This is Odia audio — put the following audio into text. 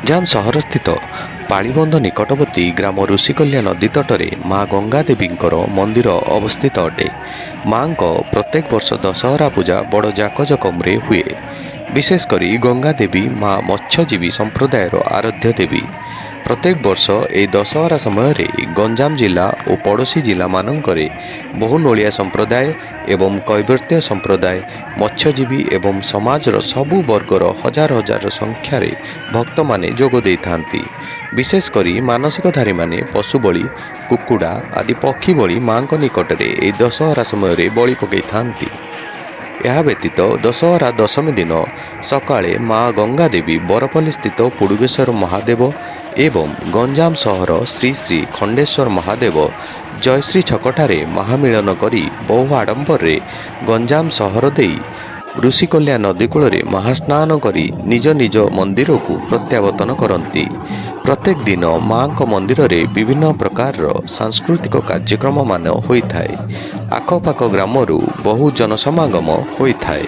ଗଞ୍ଜାମ ସହରସ୍ଥିତ ପାଳିବନ୍ଧ ନିକଟବର୍ତ୍ତୀ ଗ୍ରାମ ଋଷିକଲ୍ୟା ନଦୀ ତଟରେ ମା ଗଙ୍ଗା ଦେବୀଙ୍କର ମନ୍ଦିର ଅବସ୍ଥିତ ଅଟେ। ମାଙ୍କ ପ୍ରତ୍ୟେକ ବର୍ଷ ଦଶହରା ପୂଜା ବଡ଼ ଜାକଜକମରେ ହୁଏ। ବିଶେଷ କରି ଗଙ୍ଗା ଦେବୀ ମା ମତ୍ସ୍ୟଜୀବୀ ସମ୍ପ୍ରଦାୟର ଆରାଧ୍ୟ ଦେବୀ। ପ୍ରତ୍ୟେକ ବର୍ଷ ଏହି ଦଶହରା ସମୟରେ ଗଞ୍ଜାମ ଜିଲ୍ଲା ଓ ପଡ଼ୋଶୀ ଜିଲ୍ଲାମାନଙ୍କରେ ବହୁ ନୋଳିଆ ସମ୍ପ୍ରଦାୟ ଏବଂ କୈବର୍ତ୍ତ୍ୟ ସମ୍ପ୍ରଦାୟ, ମତ୍ସ୍ୟଜୀବୀ ଏବଂ ସମାଜର ସବୁ ବର୍ଗର ହଜାର ହଜାର ସଂଖ୍ୟାରେ ଭକ୍ତମାନେ ଯୋଗ ଦେଇଥାନ୍ତି। ବିଶେଷ କରି ମାନସିକଧାରୀମାନେ ପଶୁ ବଳି, କୁକୁଡ଼ା ଆଦି ପକ୍ଷୀ ବଳି ମାଙ୍କ ନିକଟରେ ଏହି ଦଶହରା ସମୟରେ ବଳି ପକାଇଥାନ୍ତି। ଏହା ବ୍ୟତୀତ ଦଶହରା ଦଶମୀ ଦିନ ସକାଳେ ମା ଗଙ୍ଗା ଦେବୀ ବରପଲ୍ଲୀ ସ୍ଥିତ ପୁଡ଼ୁଗେଶ୍ୱର ମହାଦେବ ଏବଂ ଗଞ୍ଜାମ ସହର ଶ୍ରୀ ଶ୍ରୀ ଖଣ୍ଡେଶ୍ୱର ମହାଦେବ ଜୟଶ୍ରୀ ଛକଠାରେ ମହାମିଳନ କରି ବହୁ ଆଡ଼ମ୍ବରରେ ଗଞ୍ଜାମ ସହର ଦେଇ ଋଷିକଲ୍ୟା ନଦୀ କୂଳରେ ମହାସ୍ନାନ କରି ନିଜ ନିଜ ମନ୍ଦିରକୁ ପ୍ରତ୍ୟାବର୍ତ୍ତନ କରନ୍ତି। ପ୍ରତ୍ୟେକ ଦିନ ମାଙ୍କ ମନ୍ଦିରରେ ବିଭିନ୍ନ ପ୍ରକାରର ସାଂସ୍କୃତିକ କାର୍ଯ୍ୟକ୍ରମମାନ ହୋଇଥାଏ। ଆଖପାଖ ଗ୍ରାମରୁ ବହୁ ଜନସମାଗମ ହୋଇଥାଏ।